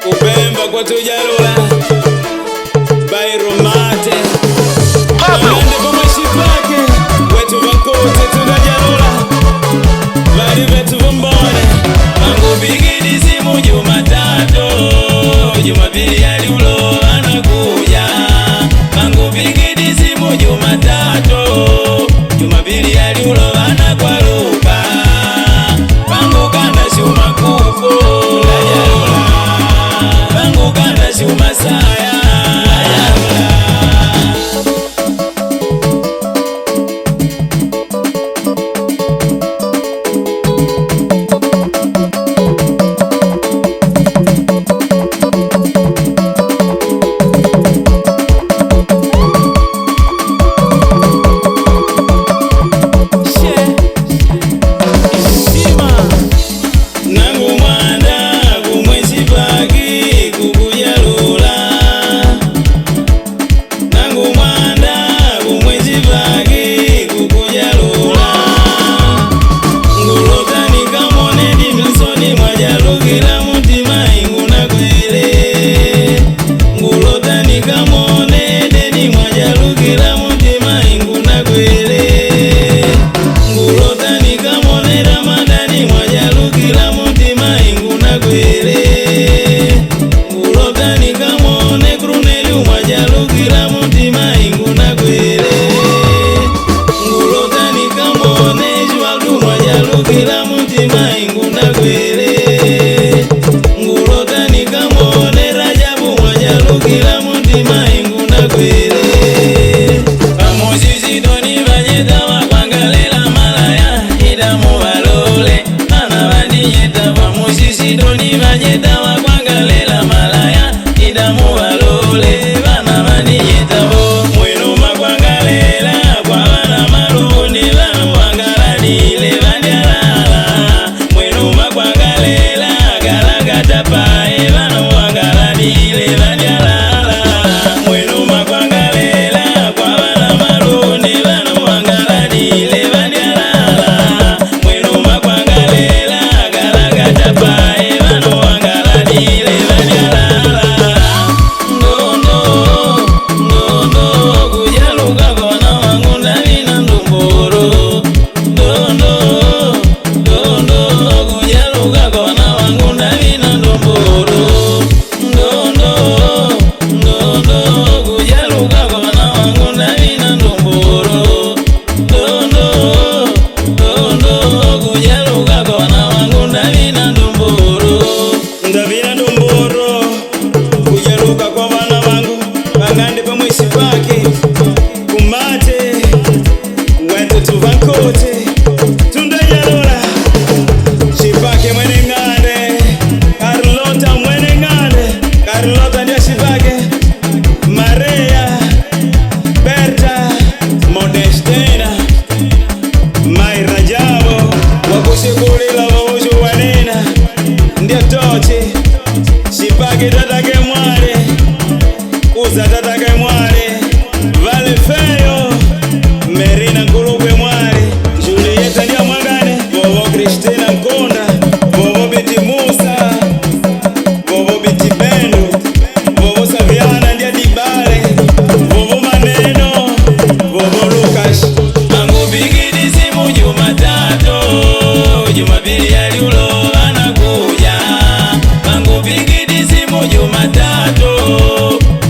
Kupemba kwatujalula Bairomate Pablo. Alande pamweshipake wetu vakote tunajalula vali vetu vombone mangupigidi simu Jumatatu Jumapili yaliulo anakuja mangupigidi simu Jumatatu Jumapili yaliulo anakwaluka pangukanda shumakufu ndajalula pangukanda shumasaya ndajalula. Nangu mwanda kumweshipaki kukujalula nangu mwanda kumweshipaki kukujalula ngulotani kamone dimilsoni mwajalukila mutima ingunakwele ngulotani kamone deni mwajalukila mutima ingunakwele ngulotani kamone ramadani mwajalukila mutima ingunakwele ngulotani kamone kruneliu mwajalukila mutima ingunakwele ngulotani kamone jwaldu mwajalukila mutima ingunakwele ngulotani kamone rajabu mwajalukila mutima ingunakwele pamuzizidoni vanyeta vakwangalela malaya idamu valole vana vaniyeta pamuzizidoni vanyeta vakwangalela malaya idamu valole vana vaniyetavo mwenu makwangalela kwa vana malundi vanu vangalanile vandyalala mwenu makwangalela galangatapae vanu vangalanile vandyalala mwenu makwangalela kwa vana malundi vanu vangalanile vandyalala mwenu makwangalela galangatapae vanu vangalanile vandyalala ndondo ndondo kujaluka kona wangu ndavina ndumburu ndondo ndondo kujaluka kona wangu ndavina ndumburu ndondo ndondo kujaluka kona wangu ndavina ndumburu ndondo ndondo kujaluka kona wangu ndavina ndumburu ndavina ndumburu kujaluka kwa vana vangu vangande pamwesi pake kumate wetu tuvankote tundajalola shipake mwene ng'ande karlota mwene ng'ande karlota ndiye shipake maria berta modestina mairajabo wakushikulila vavushu wanena ndiye tochi shipake tatake mwale kuza tatake mwale valefeyo merina nkulukwe mwale julieta ndiye mwangane vovo kristina nkonda vovo biti musa vovo biti bendo vovo saviana ndiye dibale vovo maneno vovo lukas mangupigidi simu Jumatatu Jumapili yaliulo anakuja mangupigidi simu Jumatatu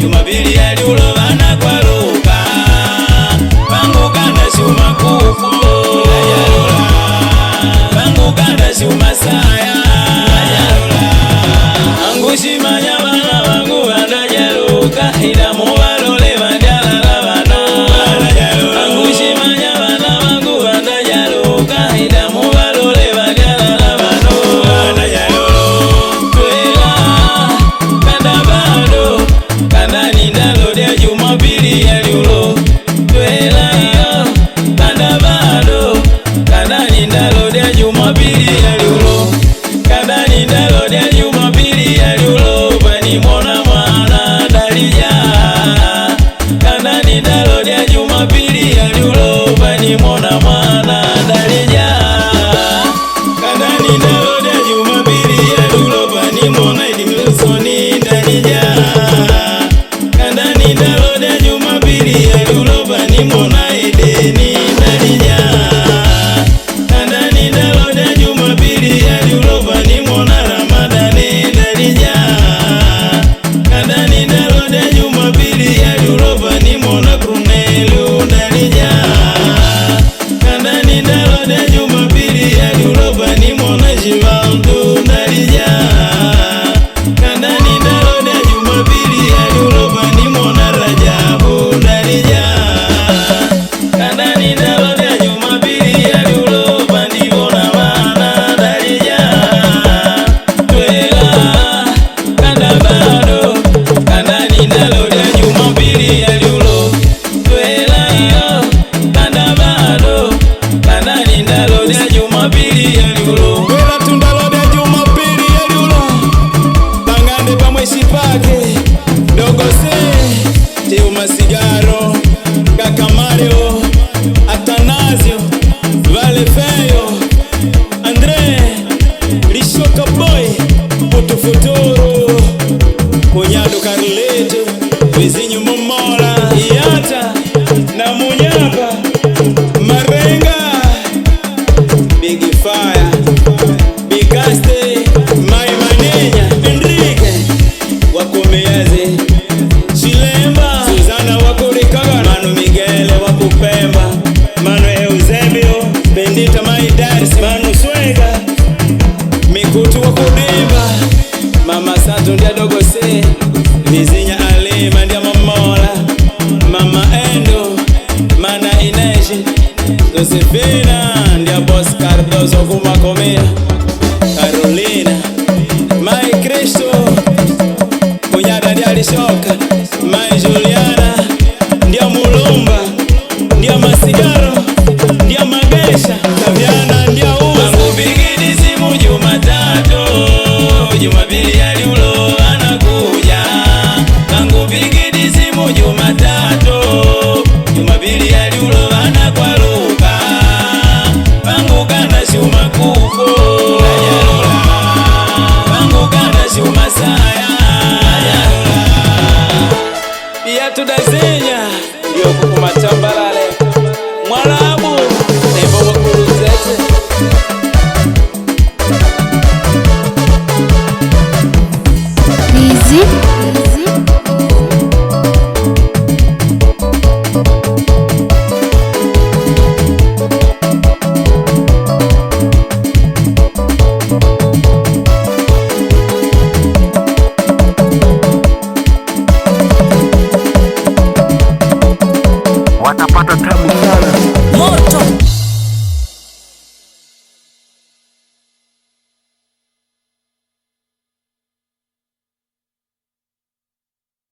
Jumapili yaliulo vanakwaluka pangukanda shumakufu ndajalula pangukanda shumasaya ndajalula angushimanya vana vangu vandajaluka idamu valole vandyalala vano angushimanya vana vangu vandajaluka idamu valole vandyalala vano twela. Jumapili ya